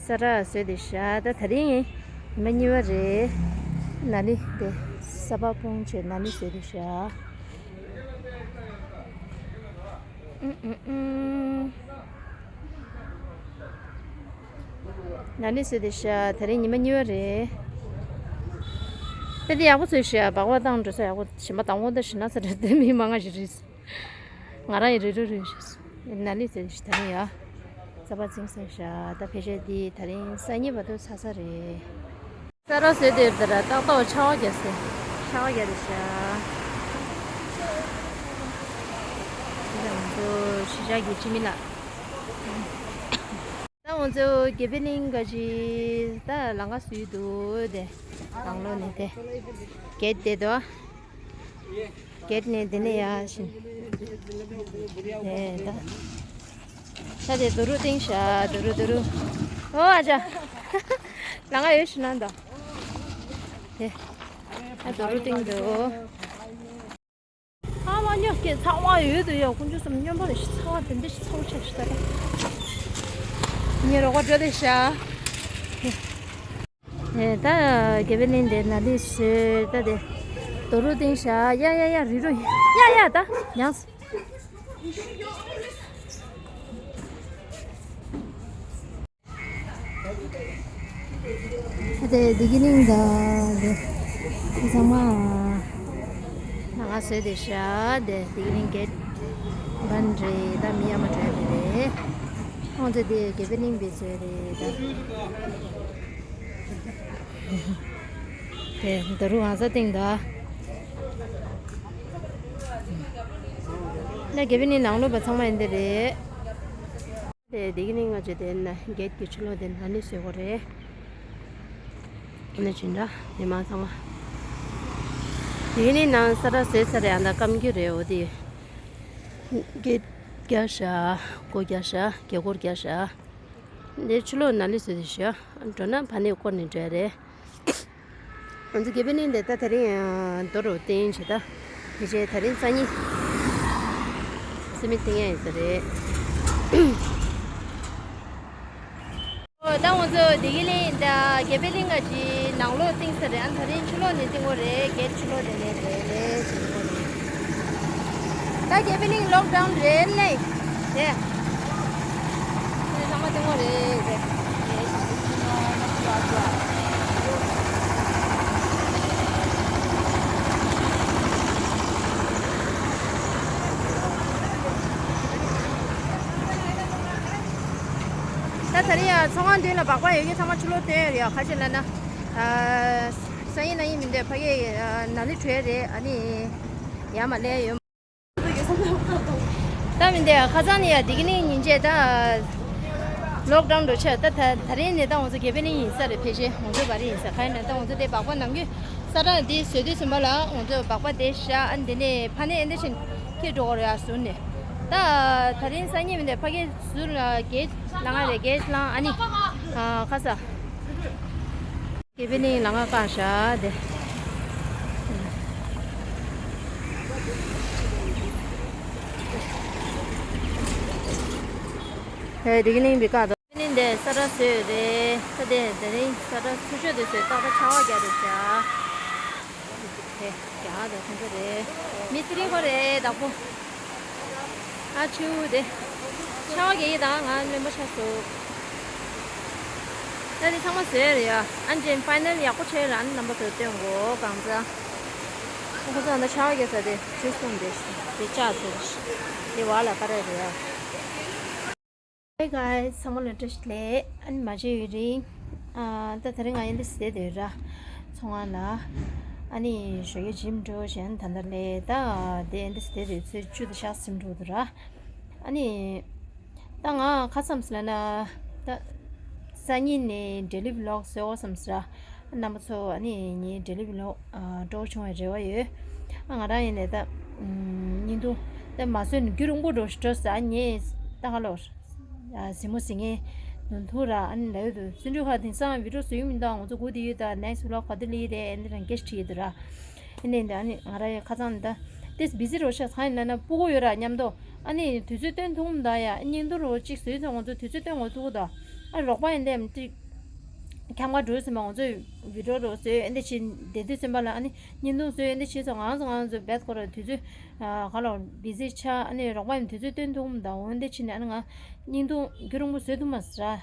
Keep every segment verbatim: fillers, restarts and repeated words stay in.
ས་ར་བཟོས་ཏེ་བཞག་ད་དེ་རིང་ཉི་མ་གཉིས་པ་རེད། ན་ནི་དེ་ས་ཕག་སྤུངས་བྱས་ན་ནི་བཟོས་ཏེ་བཞག་ན་ནི་བཟོས་ཏེ་བཞག་དེ་རིང་ཉི་མ་གཉིས་པ་རེད། དཔེ་དེ་ཡག་པོ་བཟོས་ཤག་སྦག་སྦག་བཏང་འགྲོ་ས་ཡག་པོ་ཞིམ་པ་དང་པོ་ད་ཞིམ་ན་ས་རེད་དེ་མི་མང་ང་ཞིག་རེད། ང་རང་ཡི་རེ་རུ་རེ་ཞིག་ན་ནི་བཟོས་ཏེ་ཞིག་དེ་རིང་ཡ། རྩ་བ་ཚིང་སོང་ཤག་ད་ཕལ་ཆེར་འདི་དེ་རིང་སང་ཉིན་བར་དུ་ཚར་ས་རེད། ས་ར་བཟོས་དེར་དེ་ར་ཏག་ཏག་ཆར་པ་བརྒྱབ་སོང་། ཆར་པ་བརྒྱབ་རེད་ཤག་ད་ང་ཚོ་གཞིས་ཆགས་ཀྱི་སྤྱི་མི་ལགས། ད་ང་ཚོ་དགེ་འཕེལ་གླིང་ག་ཅི་ད་ལམ་ཁ་བཟོས་འདུག་དེ་ནང་ལོགས་ནས་དེ་གེད་དེ་དོ། གེད་ནས་དེ་ནས་ཡར་ཕྱིན། དེ་ད། ད་དེ་རྡོ་རུག་བཏིང་ཤག་རྡོ་རུག་རྡོ་རུག་ཨོ་ཨ་ཅག་ལམ་ཁ་ཡོད་ཤི་ན་འདོ། དེ། ད་རྡོ་རུག་བཏིང་འདུག་ཨ་མ་ཉོ་སྐད་ཚང་མ་ཡོད་དུ་ཡོད། ཁོང་ཚོ་སམ་སྨྱོན་པ་རེ་ཞིག་ཚང་བ་དེ་འདྲ་ཞིག་ཚང་བ་ཆགས་ཤི་ད་རེད། ངའི་རོགས་པ་འགྲོ་དེ་ཤག་དེ་ད་དགེ་འཕེལ་གླིང་དེ་ན་ལི་ཤོད་ད་དེ་རྡོ་རུག་བཏིང་ཤག་ཡ་ཡ་ཡ་རི་རུ་ཡ་ཡ་ད་ཡང་། ད་དེ་དགེ་འཕེལ་གླིང་ད་དེ་ཚང་མ་ང་བཟོས་དེ་ཤག་དེ་དགེ་འཕེལ་གླིང་གེད་བན་རེད་ད་མི་ཡར་མར་འགྲོ་ཡ་དེ་རེད། ཁོང་ཚོ་དེ་དགེ་འཕེལ་གླིང་པའི་བཟོས་རེད་ད། དེ་རྡོ་རུག་ང་ཚོ་སྟེང་ད། ན་དགེ་འཕེལ་གླིང་ནང་ལོགས་པ་ཚང་མ་ཡིན་དེ་རེད། དེ་དེ་གི་ནི་ང་ཚོ་དེ་ན་གེད་ཀྱི་ཕྱི་ལོགས་དེ་ན་ནི་བཟོས་གོ་རེད། ཨ་ནི་ཅི་འདྲ་དེ་མ་ཚང་མ། དེ་གི་ནི་ནང་ས་ར་བཟོས་ཚར་རེད། ཨ་ད་སྐམ་རྒྱུ་རེད། འོ་དེ་གེད་རྒྱག་ཤག་སྒོ་རྒྱག་ཤག་སྒོ་སྒོར་རྒྱག་ཤག་དེ་ཕྱི་ལོགས་ན་ནི་བཟོས་དེ་ཤག་འགྲོ་ན་ཕ་ནི་སྐོར་ནས་འགྲོ་ཡ་རེད། ང་ཚོ་དགེ་འཕེལ་གླིང་དེ་ད་དེ་རིང་ཡང་རྡོ་རུག་བཏིང་བྱས་ད། དེ་རྗེས་ད་རིང་སང་ཉིན་སི་མེན་བཏིང་ཡ་ཡིན་ས་རེད། ཨོ་ད་ང་ཚོ་དགེ་འཕེལ་གླིང་དང་དགེ་འཕེལ་གླིང་ག་ཅིག་ནང་ལོགས་བཏིང་ས་རེད། ཨ་ད་རིང་ཕྱི་ལོགས་ནས་བཏིང་གོ་རེད། གེད་ཕྱི་ལོགས་དེ་ནས་རེད་ལས་བྱེད་གོ་རེད། ད་དགེ་འཕེལ་གླིང་ལོག་ཌའོན་རེད་ལས། དེ། དེ་ཚང་མ་བཏིང་གོ་རེད་རེད། ད་ད་རིང་ཡང་ཚོང་ཁང་མདུན་ལ་སྦག་སྦག་ཡོད་མཁན་ཚང་མ་ཕྱི་ལོགས་བཏོན་ཡོད་རེད། ཡ་ཁ་ཅིག་ལབ་ན། ཨ། སང་ཉིན་གནངས་ཉིན་མི་འདོད་ཕ་གི་ཨ། ན་ནི་བྲོས་རེད། ཨ་ནི་ཡར་མར་སླེབས་ཡོད། ད་མི་འདོད་ཁ་སང་ནས་ཡ་དེ་གི་ནི་ཉིན་བྱས་ད། ལོག་ཌའོན་འགྲོ་ཆེད་ད་ད་ད་རིང་ནས་ད་ང་ཚོ་དགེ་འཕེལ་གླིང་ཡིན་ས་རེད། ཕལ་ཆེར་ང་ཚོ་བ་རི་ཡིན་ས། ག་ཡིན་ན་ད་ང་ཚོ་དེ་སྦག་སྦག་ནམ་རྒྱུན་ས་ར་འདི་བཟོས་དུས་ཙམ་པ་ལ་ང་ཚོ་སྦག་སྦག་དེ་བཞག་ཨ་ནི་དེ་ནས་ཕ་ནས་ཨེ་འདི་བཞིན་ཁྱེར་འགྲོ་གི་རེད། ཨ་ཟུར་ནས་ད་ད་རིང་སང་ཉིན་མི་འདོད་ཕ་གི་ཟུར་ལ་གེད་ལ་ང་རེད། གེད་ལ་ཨ་ནི་ཨ་ཁ་ས། དགེ་འཕེལ་གླིང་ལ་ང་བཀག་བཞག་དེ། ཧེ་དེ་གི་གླིང་འདི་བཀག་འདུག་དེ་གླིང་འདི་ས་ར་བཟོས་རེད། ས་དེ་དེ་རིང་ས་ར་ཚུར་ཤོག་དེ་བཟོས་ཏག་ཏག་ཆར་པ་བརྒྱབ་རེད་བཞག་དེ་རྒྱ་གར་དང་ཁོང་ཚོ་རེད། མི་སི་རི་ཁོ་རེད་བདག་པོ། ཨ་ཆུ་དེ། ཆར་པ་རྒྱག་གི་དང་ང་རློན་པ་ཆགས་སོང་། ད་དེ་ཚང་མ་བཟོས་རེད་ཡ། ཨ་ནི་ཕའི་ནལ་ཡག་པོ་བྱས་ལ་ཨ་ནི་རྣམ་པ་ཚོ་སྟོན་དགོས་གང་ཚ། ཨ་ཁོ་ཚོ་ཨ་ད་ཆར་པ་རྒྱག་ས་དེ་ཆུ་སྲུང་དེ་དེ་ལྕགས་ཚོ་དེ་བ་ལ་ཀ་ར་རེད་ཡ། Hey guys, ཚང་མ་ལ་བཀྲ་ཤིས་བདེ་ལེགས། ཨ་ནི་མ་བརྗེད་ཡུན་རིང་། ཨ་ད་དེ་རིང་ང་ཡི་འདི་ཟེར་དེ་ར། ཚོང་ཁང་ལ། ཨ་ནི་ཞོགས་ཀས་ཇིམ་འགྲོ་བཞིན་ད་ལྟ་ལས་ད་དེ་འདི་ཟེར་དེ་ཚོད་བཅུ་དང་ཞག་སིམ་འགྲོ་འདུག་ར། ཨ་ནི། ད་ང་ཁ་སམ་སི་ལ་ན། ད། སང་ཉིན་ནས་ཌེ་ལི་བི་ལོག་བཟོ་བསམ་སི་ར། རྣམ་པ་ཚོ་ཨ་ནི་ངའི་ཌེ་ལི་བི་ལོག་ཨ་སྤྲོ་བྱུང་བའི་རེ་བ་ཡོད། ཨ་ང་རང་ཡིན་ནས་ད། ཨམ་བརྙན་ཐུང་། ད་མ་བཟོས་ནས་རྒྱུན་རིང་པོ་འགྲོ་ཞིག་འགྲོ་ཟ་ངས་ད་ག་ལོར། ཨ་གཟིགས་མོ་གཟིགས་མཁན་ནོར་འཐུང་ར་ཨ་ནི་ལབ་ཡོད་དུ་བརྩོན་འགྲུས་ཁ་དེང་སང་བི་ཌིའོ་བཟོ་ཡུལ་མི་འདུག་ང་ཚོ་སྒུག་བསྡད་ཡོད་ད་ནེག་སི་ཝི་ལོག་ག་དུས་སླེབས་ཡོད་རེད་ཨ་ནི་རང་སྐད་ཆ་དྲིས་ཡོད་དུ་ར། ཨ་ནི་འདི་ཨ་ནི་ང་ར་ཡ་ཁ་ཚང་ད་ཏེས་བི་ཟི་རོ་ཤ་ཚང་ཡིན་ལབ་ན་སྤུ་གུ་ཡོད་ར་མཉམ་དུ་ཨ་ནི་དུས་ཚོད་སྟོན་ཐུང་ད་ཡ་བརྙན་ཐུང་རོ་གཅིག་བཟོས་ཚེ་ང་ཚོ་དུས་ཚོད་སྟོན་འོང་ཐུག་ད། ཨ་རོགས་པ་ཡིན་དེ་ཏི་ཁྱམས་ཁ་འགྲོ་ཟིན་པ་ང་ཚོས་བི་ཌིའོ་རོ་བཟོས་ཨེ་འདི་ཕྱིན་བསྡད་དུས་ཚུན་པ་ལ་ཨ་ནི་བརྙན་ཐུང་བཟོས་ཨེ་འདི་ཕྱིན་སོང་ང་ཚོ་ང་ཚོ་བེད་ཁོ་ར་དུས་ཚོད་ག་ལོ་བི་ཟི་ཆགས། ཨ་ནི་རོགས་པ་ཡིན་དུས་ཚོད་སྟོན་ཐུབ་མ་འདུག་འོན་ཏེ་ཕྱིན་ནས་ཨ་ནི་ང་བརྙན་ཐུང་རྒྱུན་རིང་པོ་བཟོས་ཐུབ་མ་སོང་ར།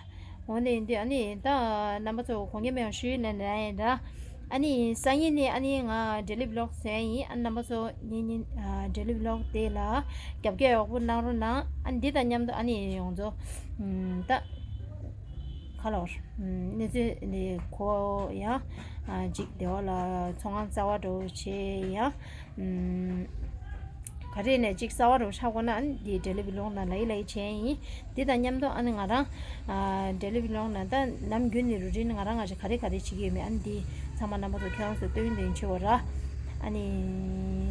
འོན་ཏེ་ཡིན་དུས་ཨ་ནི་ད་རྣམ་པ་ཚོ་དགོངས་འགལ་མེད་པ་ཞུ་ཡིན་ལན་ར་ཡིན་ར། ཨ་ནི་སང་ཉིན་ནས་ཨ་ནི་ང་ཌེ་ལི་བི་ལོག་བཟོ་ཡ་ཡིན། ཨ་ནི་རྣམ་པ་ཚོ་ཉིན་ཉིན་ཌེ་ལི་བི་ལོག་དེ་ལ་རྒྱབ་སྐྱོར་ཡག་པོ་གནང་རོགས་གནང་། ཨ་ནི་འདི་དང་མཉམ་དུ་ཨ་ནི་ཡོངས་རྫོགས་ད་ག་ལོར་གནས་ཚུལ་འདི་གོ་ཡ་ཅིག་དེ་བ་ལ་ཚོང་ཁང་རྩ་བ་འགྲོ་བྱེད་ཡ། ག་རེ་ནས་ཅིག་གསར་བ་རུ་ཆགས་དགོས་ན་ཨ་ནི་འདི་ཌེ་ལི་བི་ལོག་ནང་ལ་ཡི་ལ་ཡི་བྱས་ཡིན། འདི་དང་མཉམ་དུ་ཨ་ནི་ང་རང་ཌེ་ལི་བི་ལོག་ནང་ད་ནམ་རྒྱུན་ནས་རུ་ཊིན་ང་རང་ང་ཞིག་ག་རེ་ག་རེ་བྱེད་ཀྱི་ཡོད་མེད་ཨ་ནི་འདི་ཚང་མ་རྣམ་པ་ཚོ་ཁྱེད་རང་ཚོ་སྟོན་དོན་ཆེ་བ་ར། ཨ་ནི་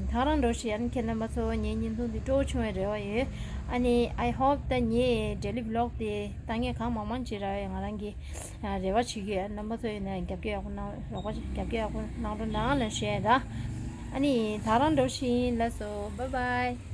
ད་རང་འགྲོ་ཞིག་ཨ་ནི་ཁྱེད་རྣམ་པ་ཚོ་ངའི་བརྙན་ཐུང་འདི་སྤྲོ་བོ་བྱུང་བའི་རེ་བ་ཡོད། ཨ་ནི་I hope ད་ངའི་ཌེ་ལི་བི་ལོག་དེ་ལྟ་མཁན་གང་མང་མང་ཅིག་ར་ཡོད། ང་རང་གི་རེ་བ་བྱེད་ཀྱི་ཡོད། རྣམ་པ་ཚོ་ཡིན་ན་རྒྱབ་སྐྱོར་ཡག་པོ་གནང་རོགས་པ་རྒྱབ་སྐྱོར་ཡག་པོ་གནང་རོགས་གནང་ལ་ཞུ་ཡ་ར། ཨ་ནི་ད་རང་འགྲོ་ཞིག་ཡིན། ལགས་སོ། Bye bye.